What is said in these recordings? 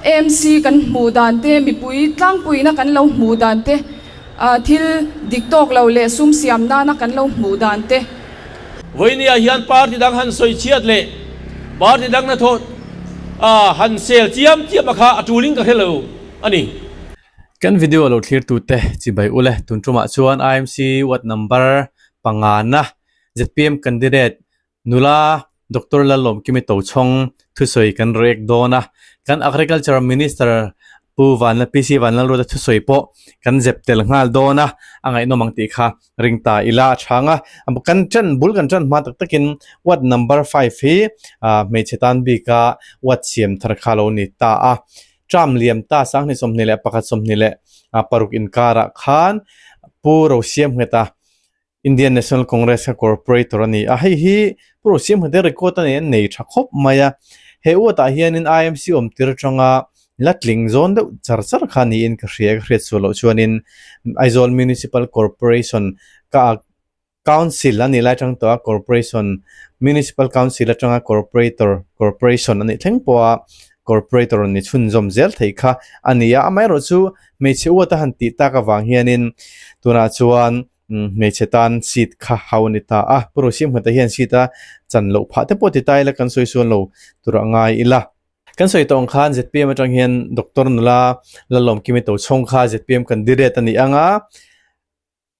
AMC kan hmuh dan te, mipui tlangpuina kan lo hmuh dan te, thil dik tawk lo leh sum siam nana kan lo hmuh dan te. Vawinia hian party dang han sawi chhiat leh party dang hnathawh han sel chiam chiam a kha a tulin ka hre lo a ni. Kan video lo thlirtute chibai ule tun tumah chuan IMC ward number pangana zpm candidate Nula Doctor Lalawmkimi Tochhawng thusawi kan rek dawn a, kan Agriculture Minister Pu Vanla PC Vanlalruata thusawi pawh kan zep tel nghal dawn a, a ngaihnawm ang tih kha ring ta ila a chhang a. Kan ṭan bul kan ṭan hma tak takin ward number five hi hmeichhe tan bika ward siam thar kha lo ni ta a. Term liam ta sanghnih 21 26 inkarah khan Pu Rosiamngheta Indian National Congress kha corporator a ni a, hei hi Pu Rosiamhate record a nei a nei tha khawp mai a, he uatah hianin IMC awm tir atanga la tling zawn deuh char char kha niin ka hria, ka hriat sual loh chuanin Aizawl Municipal Corporation ka Council a nih lai atang tawh a Corporation Municipal Council atanga Corporator Corporation a nih thleng pawh a Corporator ni chhunzawm zel theih kha a ni a, amaherawhchu hmeichhe uat a han tih tak avang hianin tunah chuan hmeichhe tan seat kha hau a ni ta a, Pu Rosiamhmata hian seat a chan loh phah te pawh ti ta ila kan sawi sual lo tur a ngai ila. Kan sawi tawh ang khan zpm atang hian Doctor nula Lalawmkimi Tochhawng kha zpm candidate a ni ang a,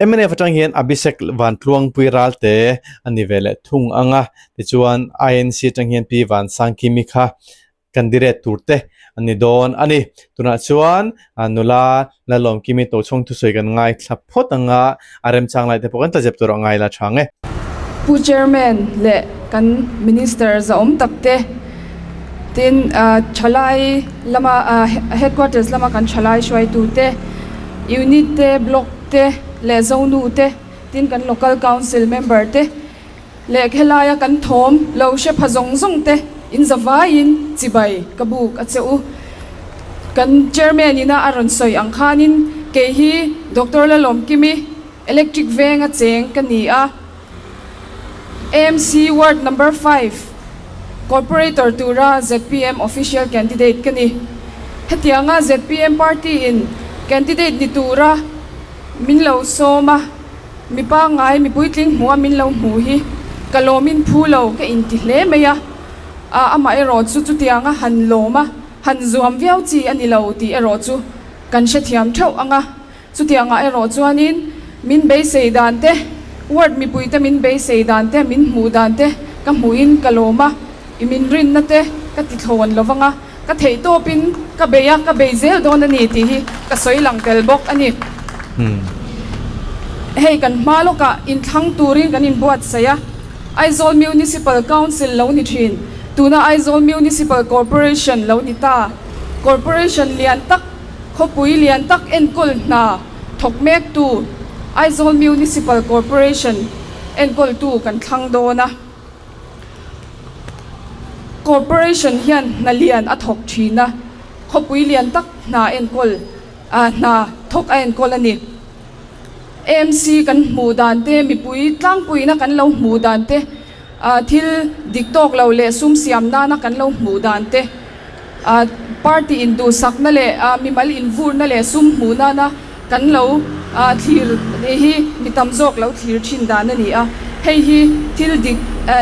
mnf atang hian Abhishek Vantluangpui Ralte a ni ve leh thung ang a, tichuan INC atang hian Pi Vansangkimi kha Candidate tur te an ni dawn a ni. Tunah chuan nula Lalawmkimi Tochhawng thusawi kan ngaithla phawt ang a, a remchang lai te pawh kan tlazep tur a ngai la chang e. Pu Chairman leh kan Minister zahawm tak te tin thalai lama Headquarters lama kan thalai hruaitu te, Unit te, Block te leh Zonu te tin kan Local Council member te, Leh khelaia kan thawm lo hre pha zawng zawng te in zavaiin chibai ka buk a che u. Kan Chairman ina a rawn sawi ang khanin kei hi Doctor Lalawmkimi Electric Venga cheng ka ni a, AMC Ward Number Five Corporator tura zpm Official Candidate ka ni. Hetianga zpm Party in Candidate ni tura min lo sawm a. Mi pangngai mi puitling hmuh a min lo hmuh hi ka lawmin phu lo ka inti hle mai a, a amah erawh chu chutianga han lawm a, han zuam viau chi a ni lo tih erawh chu kan hrethiam theuh ang a, chutiangah erawh chuanin min beisei dan te, ward mipuite min beisei dan te, min hmuh dan te ka hmuhin ka lawm a, i min rinna te ka ti thlawn lo vang a. Ka theih tawpin ka bei a, ka bei zel dawn a ni tih hi ka sawi lang tel bawk a ni. Hei kan hma lawkah inthlang turin kan inbuatsaih a, Aizawl Municipal Council lo ni thin, tuna Aizawl Municipal Corporation lo ni ta. Corporation lian tak, khawpui lian tak enkawl hna thawk mektu Aizawl Municipal Corporation enkawltu kan thlang dawn a. Corporation hian hna lian a thawk thin a, khawpui lian tak hna enkawl ah hna thawk a enkawl a ni. AMC kan hmuh dan te, mipui tlangpuina kan lo hmuh dan te, ah thil dik tawk lo leh sum siam nana kan lo hmuh dan te, ah party induhsakna leh ah mimal invurna leh sum hmuh nana Kan lo thlir hi mi tam zawk lo thlir thin dan a ni a, hei hi thil dik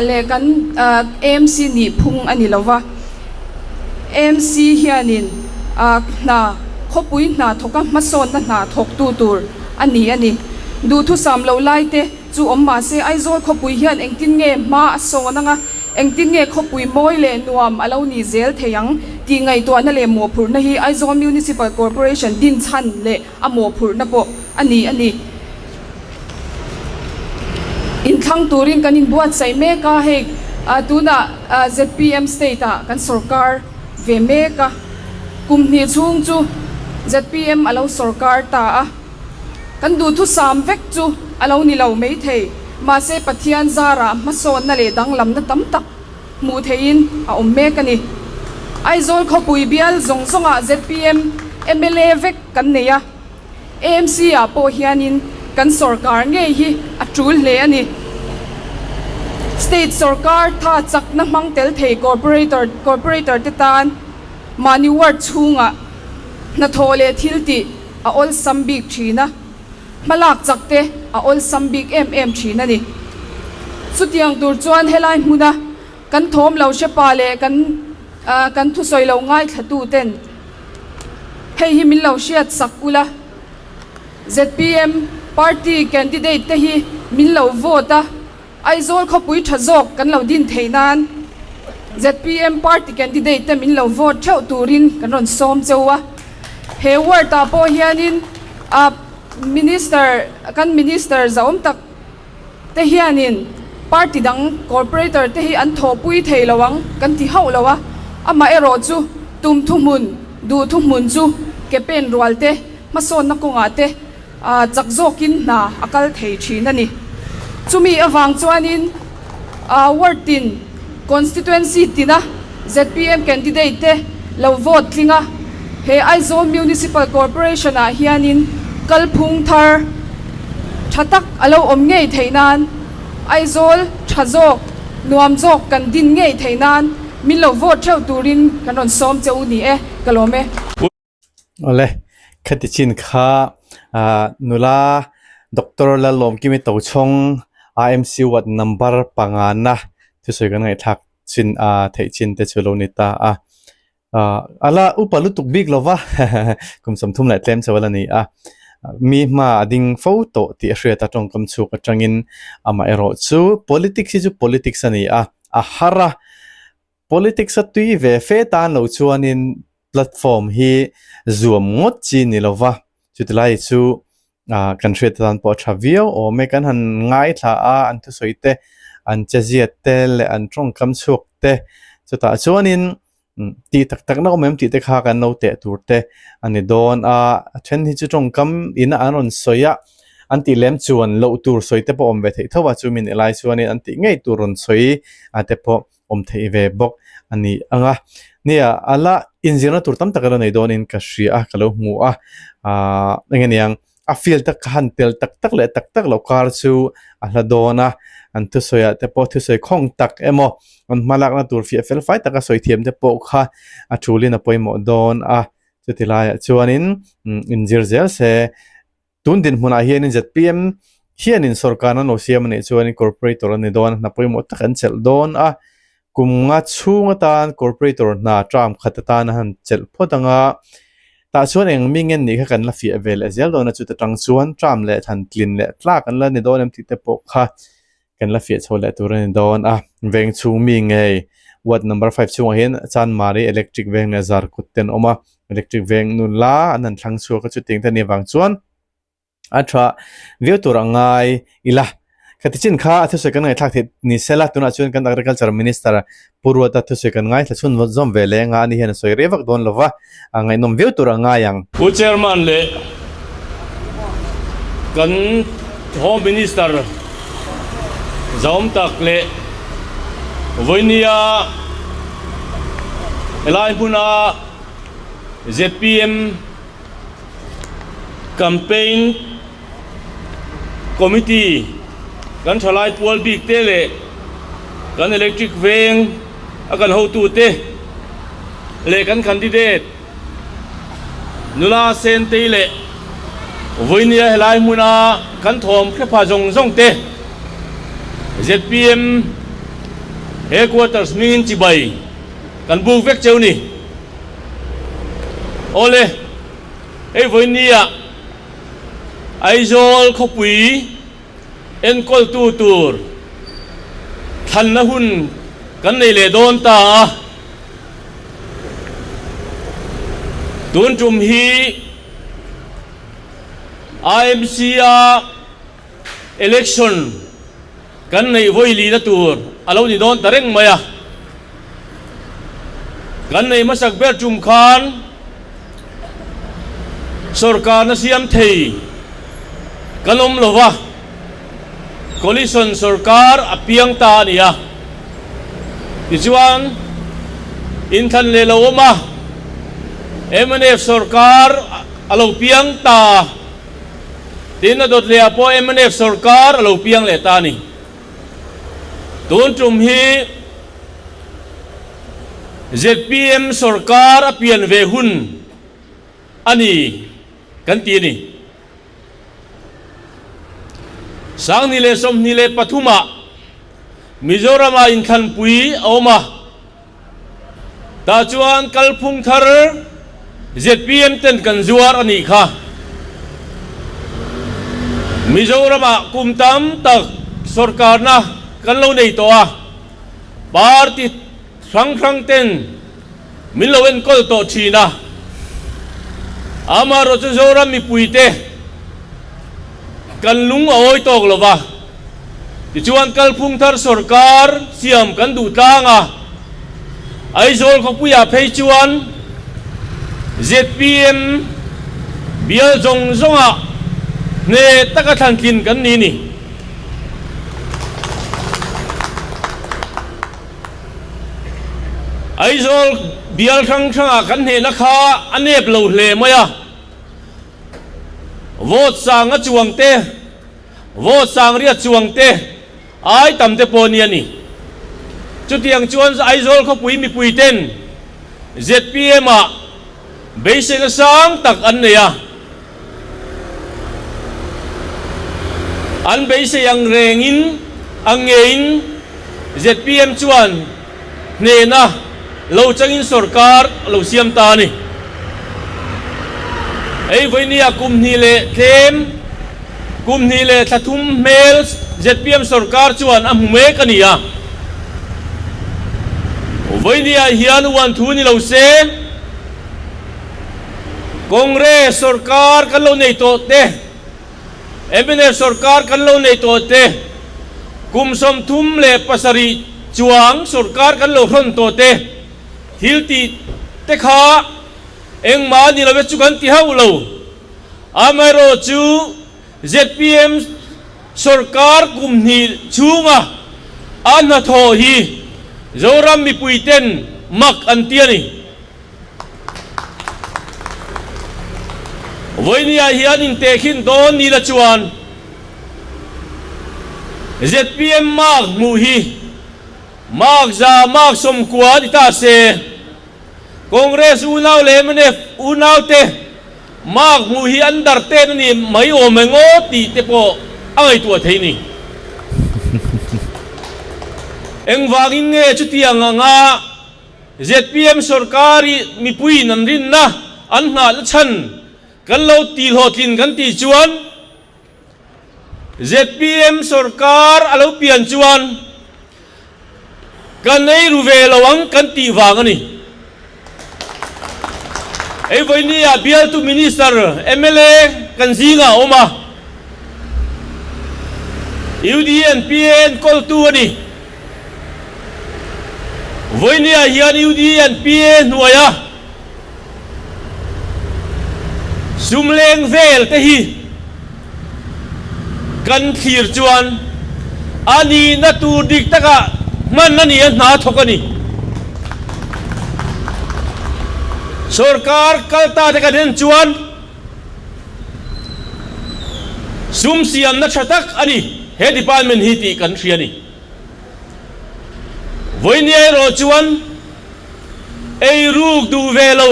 leh kan AMC nih phung a ni lo va. AMC hianin hna khawpui hna thawka hmasawnna hna thawktu tur a ni a ni. Duhthusam lo lai te chu awm mah se Aizawl khawpui hian engtin nge hma a sawn anga Engtin nge khawpui mawi leh nuam a lo ni zel thei ang tih ngaihtuahna leh mawhphurhna hi Aizawl Municipal Corporation dinchhan leh a mawhphurhna pawh a ni a ni. Inthlang turin kan inbuatsaih mek a, hei tunah zpm state ah kan sorkar ve mek a, kum hnih chhung chu zpm a lo sorkar ta a. Kan duhthusam vek chu a lo ni lo maithei, mahse Pathian zarah hmasawnna leh danglamna tam tak hmuh theihin a awm mek a ni. Aizawl khawpui bial zawng zawngah zpm mla vek kan nei a, AMC ah pawh hianin kan sawrkar ngei hi a tul hle a ni. State sawrkar tha chakna hmang tel thei corporator te tan. Mahni ward chhungah hnathawh leh thil tih a awlsam bik thin a, hmalak chak te a awlsam bik em em thin a ni. Chutiang tur chuan helai hmuna kan thawm lo hre pa leh kan kan thusawi lo ngaithla tu ten hei hi min lo hriat sak ula, zpm party candidate te hi min lo vote a, Aizawl khawpui tha zawk kan lo din thei nan zpm party candidate te min lo vote theuh turin kan rawn sawm cheu a. He ward ah pawh hianin a minister kan minister zahawm tak te hianin party dang corporator te hi an thawhpui thei lo ang kan ti hauh lo a, amaherawh chu tum thuhmun duh thuhmun chu ke pen rual te hmasawnna kawngah te chak zawkin hna a kal thei thin a ni. Chumi avang chuanin ward tin, constituency tina zpm candidate te lo vote tling a, he Aizawl Municipal Corporation ah hianin kalphung thar tha tak a lo awm ngei theih nan Aizawl tha zawk, nuam zawk kan din ngei theih nan min lo vote theuh turin kan rawn sawm che u ni e, ka lawm e. Awle, khati chin kha nula Doctor Lalawmkimi Tochhawng IMC ward number pangana thusawi kan ngaihthlak chin a theih chin te chu lo ni ta a. Ala upa lutuk bik lova kum 30 leh tlem chauh a la ni a, mi hma a ding fo tawh tih a hriat a tawngkam chhuk atangin amaherawhchu politics hi chu politics a ni a, a har a. Politics a tui ve fe tan lo chuanin platform hi zuam ngawt chi ni lo va, chutilai chu kan hriat atan pawh a tha viau awm e. Kan han ngaithla a, an thusawi te, an cheziat te leh an tawngkam chhuak te chutah chuanin tih tak tak na awm em tih te kha kan lo teh tur te a ni dawn a, a then hi chu tawngkam ina an rawn sawi a, an tih lem chuan loh tur sawi te pawh awm ve theih tho a, chumi ni lai chuanin an tih ngei tur rawn sawi a te pawh awm theih ve bawk a ni ang a. Nia, a la inzirna tur tam tak a la nei dawnin ka hria a, ka lo hmu a. Aaa eng nge niang, a field a ka han tel tak tak leh tak tak loh kar chu a hla dawn a, an thusawiah te pawh thusawi khawng tak emaw, an hmalakna tur fiah fel fai taka sawi thiam te pawh kha a thulin a pawimawh dawn a. Chuti laiah chuanin inzir zel se. Tun dinhmunah hianin zpm hianin sorkarna lo siam a nih chuanin corporator a ni dawn a, hna pawimawh tak an chelh dawn a. Kum nga chhung atan corporator hna term khat atan a han chelh phawt ang a, tah chuan eng mi ngen nih kha kan la fiah ve leh zel dawn a, chuta tang chuan term leh thlan tlin leh tlak an la ni dawn em tih te pawh kha kan la fiah chho leh tur a ni dawn a. Veng chhung mi ngei ward number five chhungah hian Chanmari electric veng leh zar kut te an awm a, electric veng nun la an han thlang chhuak a chutiang te a nih avang chuan a tha viau tur a ngai ila. Khati chin kha a thusawi kan ngaihthlak theih ni sela tunah chuan kan agriculture minister Pu Ruata thusawi kan ngaithla chhun zawm ve leh anga ani hian a sawi rei vak dawn lova a ngaihnawm viau tur a ngai ang. Pu Chairman leh kan Home Minister zawm tak leh vawinia helai hmuna zpm campaign Committee kan thalai pual bik te leh kan electric veng a kan hotu te leh kan candidate nula Sentei leh vawinia helai hmuna kan thawm hrepa zawng zawng te zpm headquarters hmingin chibai kan buk vek cheu ni. Awle hei vawinia. Aizawl khawpui enkawltu tur thlanna hun kan nei leh dawn ta a, tun tum hi IMC-a election kan neih vawi lina tur a lo ni dawn ta reng mai a. Kan nei hmasak ber tum khan sorkarna siam thei kan awm lo va, coalition sorkar a piang ta a ni a. Tichuan, inthlan leh lo awm a, mnf sorkar a lo piang ta a. Tin, a dawt lehah pawh mnf sorkar a lo piang leh ta a ni. Tun tum hi. Zpm sorkar a pian ve hun a ni kan ti a ni. 2023 ah Mizoram ah inthlanpui a awm a, tah chuan kalphung thar zpm ten kan zuar a nih kha. Mizoram ah kum tam tak sorkarna kan lo nei tawh a, party hrang hrang ten min lo enkawl tawh thin a, amaherawh chu Zoram mipuite kan lung a awi tawk lo va, tichuan kalphung thar sorkar siam kan duh tlang a, Aizawl khawpuiah phei chuan zpm bial zawng zawngah hneh taka thlantlin kan ni ni. Aizawl bial hrang hrangah kan hnehna kha a nep lo hle mai a, vote sang a chuang te, vote sang riat chuang te ai tam te pawh ni a ni. Chutiang chuan Aizawl khawpui mipui ten zpm ah beiseina sang tak an nei a, An beisei ang rengin ang ngeiin zpm chuan hnehna lo changin sorkar a lo siam ta a ni. Hei vawinia kum hnih leh tlem, kum hnih leh thla thum hmel zpm sorkar chuan a hmu mek a ni a. Vawinia hian uan thu ni lo se. Congress sorkar kan lo nei tawh te, mnf sorkar kan lo nei tawh te, kum 37 chuang sorkar kan lo hrawn tawh te, thil tih te kha engmah a ni lo e chu kan ti hauh lo. Amaherawhchu zpm sorkar kum hnih chhunga a hnathawh hi Zoram mipuiten mak an ti a ni. Vawinia hian intehkhin dawn ni la chuan zpm mark hmuh hi mark za mark 90 a ni ta se, Congress unau leh mnf unaute mark hmuh hi an dar ten a ni mai awm eng aw tih te pawh a ngaihtuah thei ni. Engvangin nge chutiang anga Zpm sorkar i mipuiin an rinna an nghahna chhan kan lo tihhlawhtlin kan tih chuan zpm sorkar a lo pian chuan kan ei ru ve lo ang kan tih vang a ni. Hei vawinia bialtu Minister, mla kan zingah a awm a, UDNPA enkawltu a ni. Vawinia hian UDNPA hnuaia sum leng vel te hi kan thlir chuan a nihna tur dik takah hman a ni a, hna thawk a ni. Sorkar kalta te kan en chuan sum siamna tha tak a ni he department hi tih kan hria a ni. Vawinia erawh chuan eiruk duh ve lo,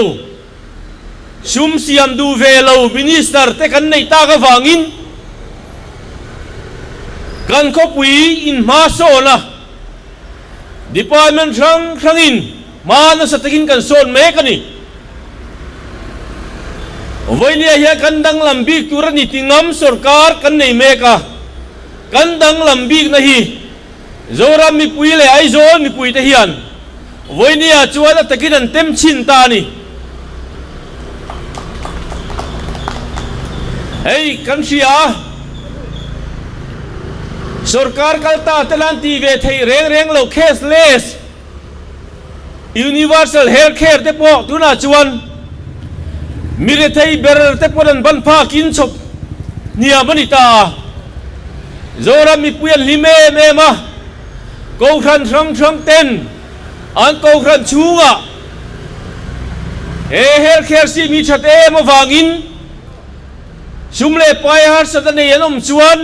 sum siam duh ve lo Minister te kan neih tak avangin kan khawpui inhma sawn a, Department hrang hrangin hma nasa takin kan sawn mek a ni. Vawinia hian kan danglam bik tur a ni ti ngam sorkar kan nei mek a. Kan danglam bikna hi Zoram mipui leh Aizawl mipuite hian vawinia chuan a takin an tem chhin ta a ni. Hei kan hria a, sorkar kalta te lan ti ve theih reng reng lo cashless Universal Health Care te pawh tunah chuan mi rethei ber te pawn an ban phakin chhawp hniam a ni ta a. Zoram mipui an hlim em em a, Kohhran hrang hrang ten an Kohhran chhungah he Health Care scheme hi that em avangin sum leh pai harsat a nei an awm chuan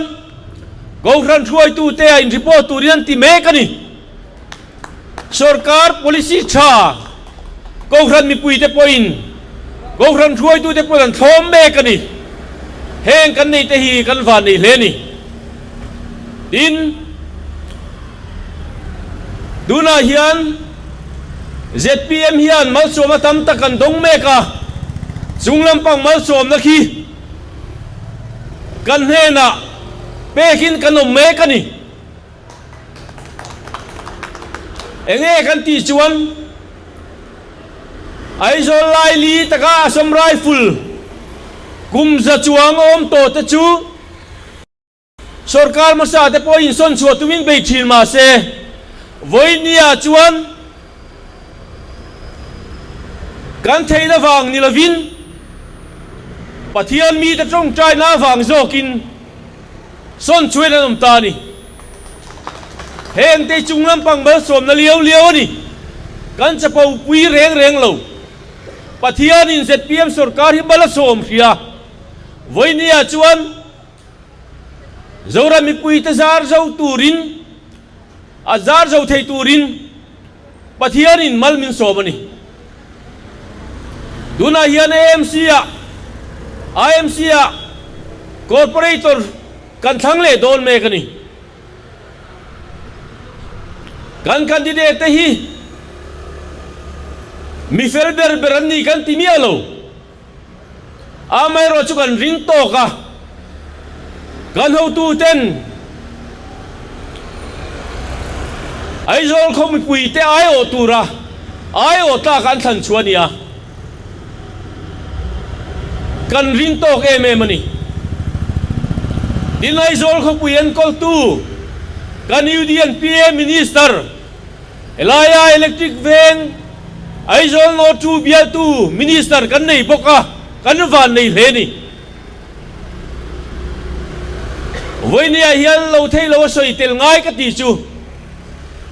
Kohhran hruaitute a in report turin an ti mek a ni. Sorkar policy tha. Kohhran mipuite pawhin Kohhran hruaitute pawhin an thlawm mek a ni. Heng kan neite hi kan van nei hle a ni. Tin, tunah hian zpm hian malsawmna tam tak kan dawng mek a, chung lampang malsawmna khi kan hnenah pekin kan awm mek a ni. Enge kan tih chuan Aizawl laili taka Assam Rifle kum 100 chuang a awm tawh te chu Sorkar hmasa te pawh insawn chhuah tumin bei thin mah se, vawinia chuan kan theihna vang ni lovin Pathian mite tawngtaina avang zawkin sawn chhuain an awm ta a ni. Heng te chung lampang malsawmna liau liau a ni. Kan chapo pui reng reng lo. Pathianin zpm sorkar hi mal a sawm hria. Vawinia chuan Zoram mipuite zar zo turin, a zar zo thei turin Pathianin mal min sawm a ni. Tunah hian AMC-ah, IMC-ah Corporator kan thlang leh dawn mek a ni. Kan candidate te hi mi fel ber ber an ni kan ti miah lo. Amaherawh chu kan ring tawk a, kan hotuten Aizawl khaw mipuite aiawh tura aiawh tlak an thlan chhuah a ni a, kan ring tawk em em a ni. Tin, Aizawl khawpui enkawltu kan UDNPA Minister, Helaia Electric Veng, Aizawl North 2 bialtu Minister kan nei bawk a, kan van nei hle ni. Vawinia hian lo thei lo a sawi tel ngai ka ti chu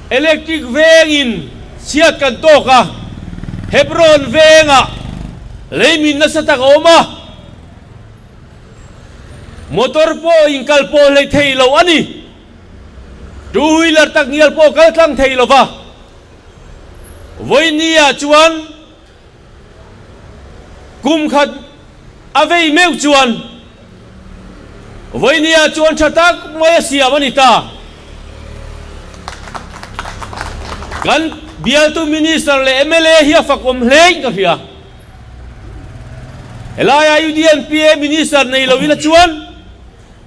Electric Vengin chhiat kan tawk a, Hebron Vengah leimin nasa tak a awm a, motor pawh inkal pawh hlei thei lo a ni. Two wheeler tak ngial pawh kal tlang thei lo va, vawinia chuan kum khat a vei meuh chuan vawinia chuan tha tak mai a siam a ni ta. Kan bialtu Minister leh mla hi a fak awm hlein ka hria. Helaia UDNPA Minister nei lo ila chuan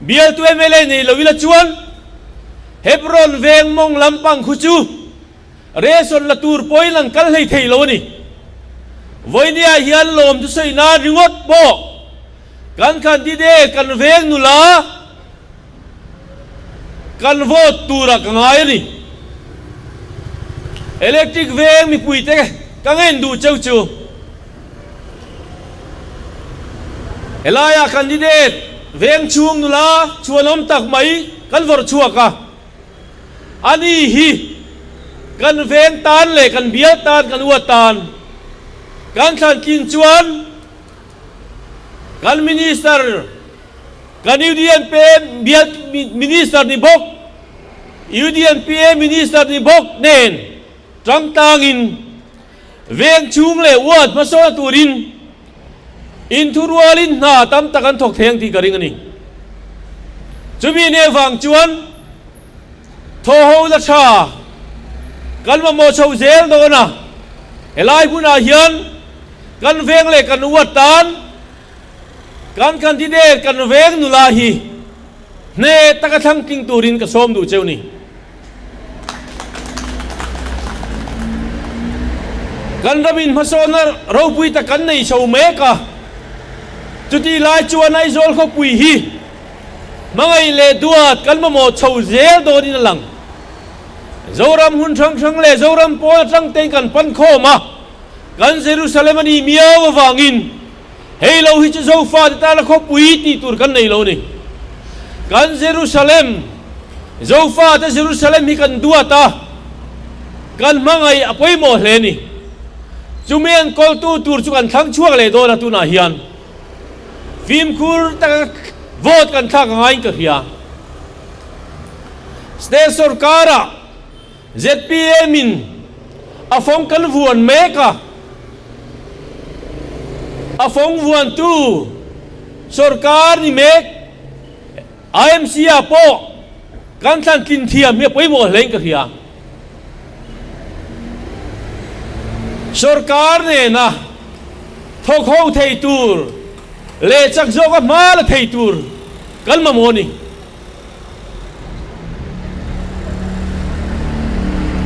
Bialtu mla nei lo ila chuan Hebron veng mawng lampang khu chu ration la tur pawhin an kal hlei thei lo a ni. Vawinia hian lawm chu sawi nan ringawt pawh kan candidate kan veng nula kan vote tura ka ngai a ni. Electric veng mipuite ka ngen duh cheu chu. Helaiah candidate veng chhung nula chhuanawm tak mai kan vawrh chhuak a, ani hi kan veng tan leh kan bial tan kan uat tan kan thlan tlin chuan kan minister kan UDNP bial minister ni bawk UDNPA minister ni bawk nen tangtangin Veng chhung leh ward hmasawn turin inthurualin hna tam tak an thawk thei ang tih ka ring a ni. Chumi nih avang chuan thawhhona tha kan mamawh chho zel dawn a, helai hunah hian kan veng leh kan ward tan kan candidate kan veng nula hi hneh taka thlang tling turin ka sawm duh cheu ni. Kan ramin hmasawnna ropui tak kan nei chho mek a, chutih lai chuan Aizawl khawpui hi hmangaih leh duat kan mamawh chho zel dawnin a lang. Zoram hun hrang hrang leh Zoram pawn atang tein kan pan khawm a, kan Jerusalem a nih miau avangin Hei lo hi chu Zofate tana khawpui tih tur kan nei lo a ni. Kan Jerusalem, Zofate Jerusalem hi kan duat a, kan hmangaih a pawimawh hle a ni. Chumi enkawltu tur chu kan thlang chhuak leh dawn a tunah hian fimkhur taka vote kan thlak a ngaiin ka hria. State sorkara zpm in a fawng kan vuan mek a. A fawng vuantu sorkar ni mek IMC ah pawh kan thlan tlin thiam hi a pawimawh hlein ka hria. Sorkar nena thawk ho thei tur leh chak zawka hma la thei tur kan mamawh a ni.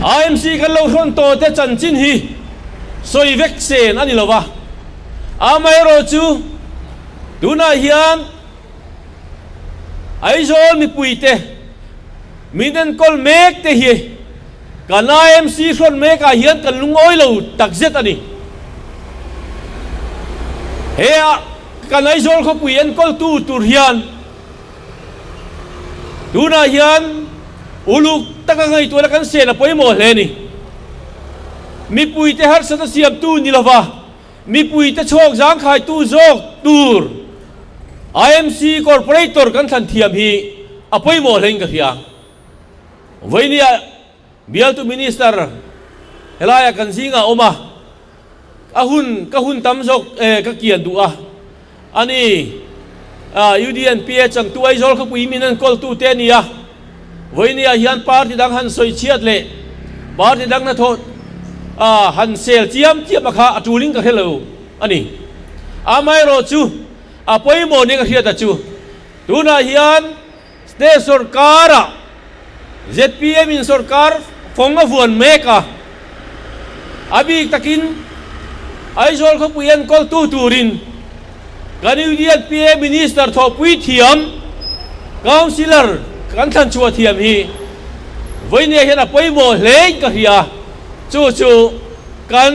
IMC kan lo hrawn tawh te chanchin hi sawi vek sen a ni lo va, amaherawhchu tunah hian Aizawl mipuite min enkawl mek te hi kan IMC hrawn mekah hian kan lungawi lo takzet a ni. He kan Aizawl khawpui enkawltu tur hian Tunah hian uluk taka ngaihtuahna kan sen a pawimawh hle a ni. Mipuite harsatna siamtu ni lova mipuite chhawk zangkhaitu zawk tur IMC Corporator kan thlan thiam hi a pawimawh hlein ka hria. Vawinia Bialtu Minister helaiah kan zingah a awm a, a hun ka hun tam zawk eh ka kian duh a, a ni UDNPA changtu Aizawl khawpui min enkawltu te a ni a, vawinia hian party dang han sawi chhiat leh party dang hnathawh han sel chiam chiam a kha a tulin ka hre lo a ni. Amaherawhchu a pawimawh nia ka hriat a chu tunah hian State sorkara zpm in sorkar fawng a vuan mek a, a bik takin Aizawl khawpui enkawltu turin kan Union PA Minister thawhpui thiam Councillor kan thlan chhuah thiam hi vawinia hian a pawimawh hlein ka hria. Chu chu kan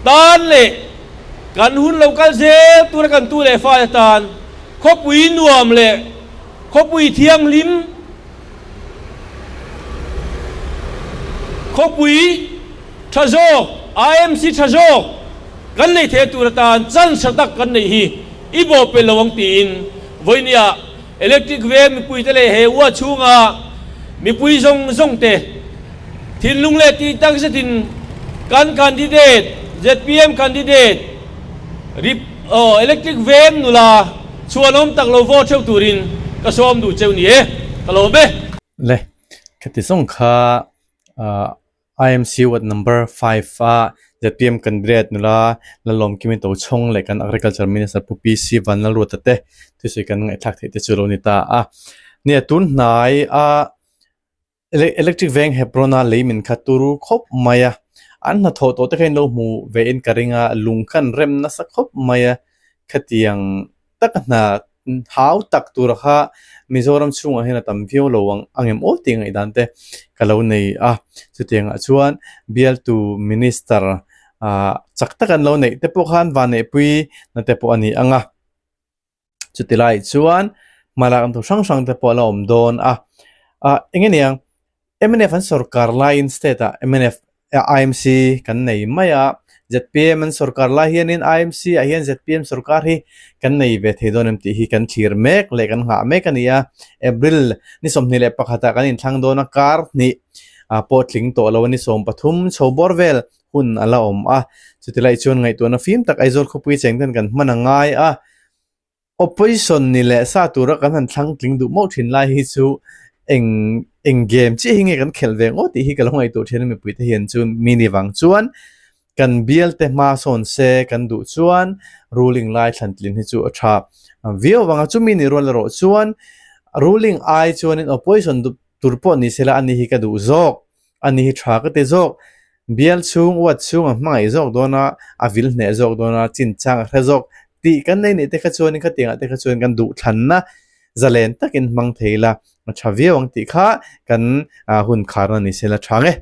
tan leh kan hun lo kal zel tura kan tu leh fate tan Khawpui nuam leh khawpui thianghlim, khawpui tha zawk, IMC tha zawk kan nei thei tur atan chance tha tak kan neih hi i bawh pel lo ang tiin vawinia Electric Veng mipuite leh he ua chhunga mipui zawng zawng te thinlung leh tih tak zetin kan candidate zpm candidate Rip aw electric veng nula chhuanawm tak lo vote theuh turin ka sawm duh cheu ni e, ka lawm e. Le, khati zawng kha IMC ward number 5 a zpm candidate nula Lalawmkimi Tochhawng leh kan Agriculture Minister Pu PC Vanlalruata te thusawi kan ngaihthlak theih te chu lo ni ta a. Nia tun hnai a Electric veng Hebron-a lei min khat turu khawp mai a, an hnathawh tawh te kha in lo hmu ve in ka ring a, lung kha an rem nasa khawp mai a, khatiang taka hna hau tak tura kha Mizoram chhungah hian a tam viau lo ang ang em aw tih ngaihdan te ka lo nei a, chutiangah chuan bialtu Minister ah chak tak an lo neih te pawh khan vanneihpui na te pawh a ni ang a. Chuti lai chuan hmalak an thu hrang hrang te pawh a la awm dawn a. Ah eng nge niang mnf an sorkar laiin state ah mnf IMC kan nei mai a, zpm an sorkar lai hianin IMC ah hian zpm sorkar hi kan nei ve thei dawn em tih hi kan thlir mek leh kan nghah mek a ni a. April ni 21 ah kan inthlang dawn a, kar hnih ah pawh tling tawh lo a ni 13 chho bawr vel hun a la awm a. Chuti lai chuan ngaihtuahna fim tak Aizawl khawpui cheng ten kan hman a ngai a. Opposition ni leh sa tura kan han thlang tling duh mauh thin lai hi chu eng eng game chiah hi nge kan khelh ve ngawt tih hi ka lo ngaihtuah thin a mipuite hian chu mi ni vang chuan kan bial te hma sawn se kan duh chuan ruling lai thlan tlin hi chu a tha viau vang a chumi ni rual erawh chuan ruling ai chuanin opposition tur pawh ni sela ani hi ka duh zawk. A ni hi tha ka ti zawk. Bial chhung, uat chhung a hmangaih zawk dawn a, a vil hneh zawk dawn a, chinchang a hre zawk tih kan nei nih te kha chuanin khatiangah te kha chuan kan duhthlanna zalen takin hmang thei ila a tha viau ang tih kha kan hun kharna ni se la tha nge.